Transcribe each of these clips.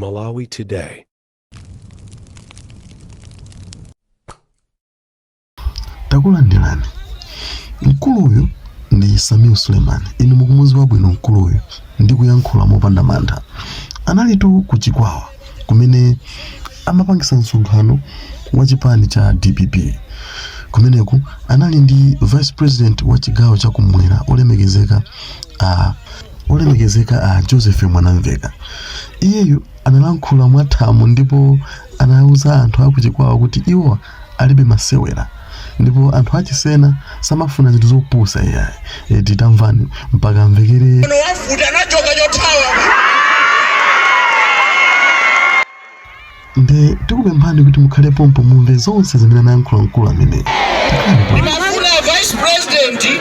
Malawi Today. Takulandirani. Mkuluyu ndi Sameer Suleman. Inu mukumudziwa bwino mkuluyu ndi kuyankhula mopanda mantha. Analitu ku Chikwawa kumene amapangisa msonkhano wa chipani cha DPP. Kumeneku anali ndi Vice President wa chigawo cha kumwera olemekezeka a Joseph Mwanamveka. Iyeyu analankhula mwathamo ndipo anauza anthu a ku Chikwawa kuti iwo alibe masewera ndipo anthu achisena samafuna zinthu zopusa iyayi. Titamvani mpaka amvekere Ono wamfuti anachoka chothawa. Nde tikupemphani kuti mukhale pompo mumve zonse zimene anayankhula mkulu ameneyi. Takhalani pompo. Ndimafuna Vice President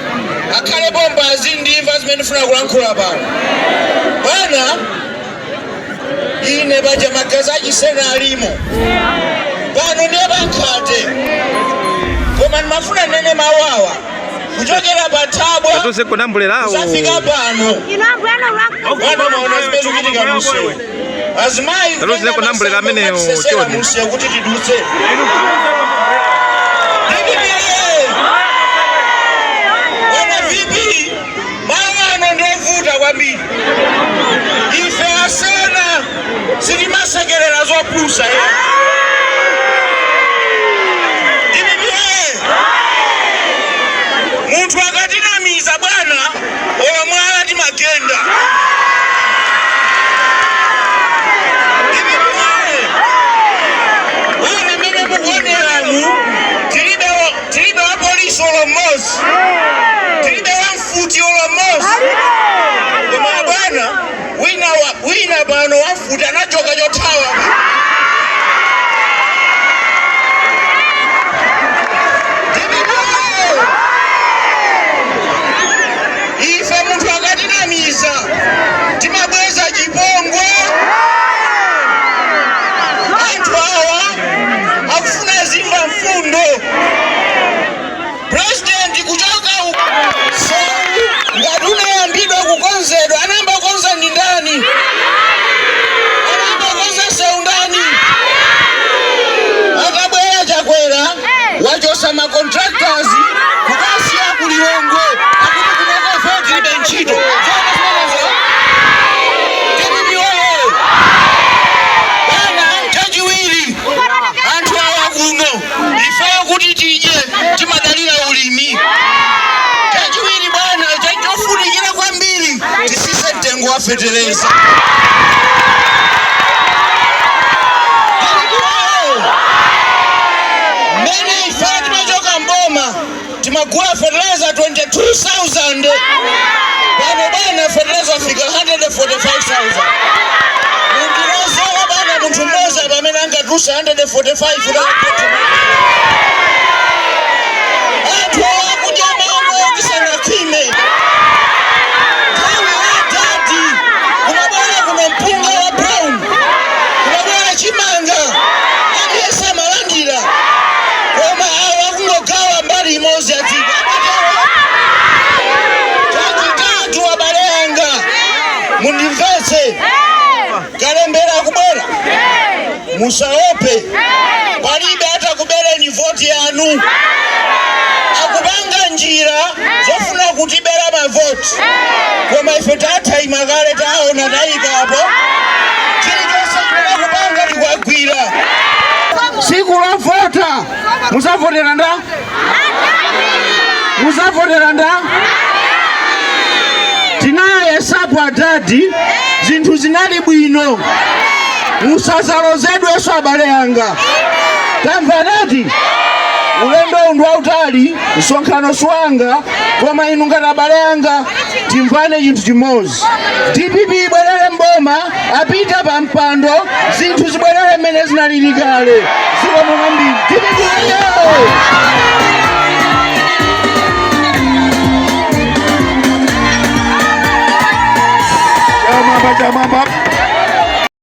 akhale pompo azindimva zimene ndifuna kulankhula pano. Bwana, ine paja magazi achisena alimo pano ndiye pankhate, koma ndimafuna ndinene mawu awa kuchokera pa thabwa Katuse kunambulerawo. kusafika pano. Bwana, maona zimene zikuchitika munsewu, azimayi Katuse kunambulera amenewo, kutisesera chonde. munsewu kuti tidutse. DPP, bwana VP, malo ano ndiovuta kwambiri. Ife asena sitimasekerera zopusa eh. DPP, munthu akatinamiza bwana, olo mwala timagenda. DPP, bwana, mmene mukuoneramu tilibe wa polisi olo mmodzi, tilibe wa mfuti olo mmodzi, koma bwana, wina pano wamfuti anachoka chothawa. DPP, ife munthu akatinamiza timabweza chipongwe. Anthu awa akufuna zimva mfundo. President, kuchoka msewu ngati unayambidwa kukonzedwa, anayamba kukonza ndi ndani? Anayamba kukonza msewu ndani? Akabwera Chakwera wachosa ma contractors kukasiya ku Lilongwe, akuti kunoko ife tilibe ntchito. Zoona zimenezo? DPP oye! Bwana, chachiwiri, anthu awa kuno ifeyo kuti tidye timadalira ulimi. Chachiwiri bwana, chachofunikira kwambiri, tisise mtengo wa fetereza. DPP oye! Mmene ife timachoka mboma timagula fertilizer 22,000. Pano bwana, fertilizer afika 145,000. Mundilozewa bwana munthu mmodzi pamene angatuluse 145. Anthu akudya mango tisanakhwime. Nthawi ya dadi kumabwera kuno mpunga wa brown, kumabwera chimanga, aliyense amalandira, koma awa akungogawa mbali imodzi ya dziko. Amatero. Chachitatu, abale anga, mundimvetse. Kalembera akubwera, musaope, palibe atakubereni voti yanu. Akupanga njira zofuna kutibera mavoti, koma ife tathaima kale, taona, tayikapo. Chilichonse chimene akupanga tikwagwira. Siku lovota musavotera nda? Musavotera nda? Tinayesapo adadi, zinthu zinali bwino. Musazalozedwenso, abale anga. Tamvanati ulendo undu wautali, msonkhano siwanga, koma inu ngati abale anga timvane chinthu chimodzi: DPP ibwerere mboma, apita pa mpando, zinthu zibwerere mmene zinalili kale. Zikomo kwambiri. DPP oye! Chamwamba, chamwamba.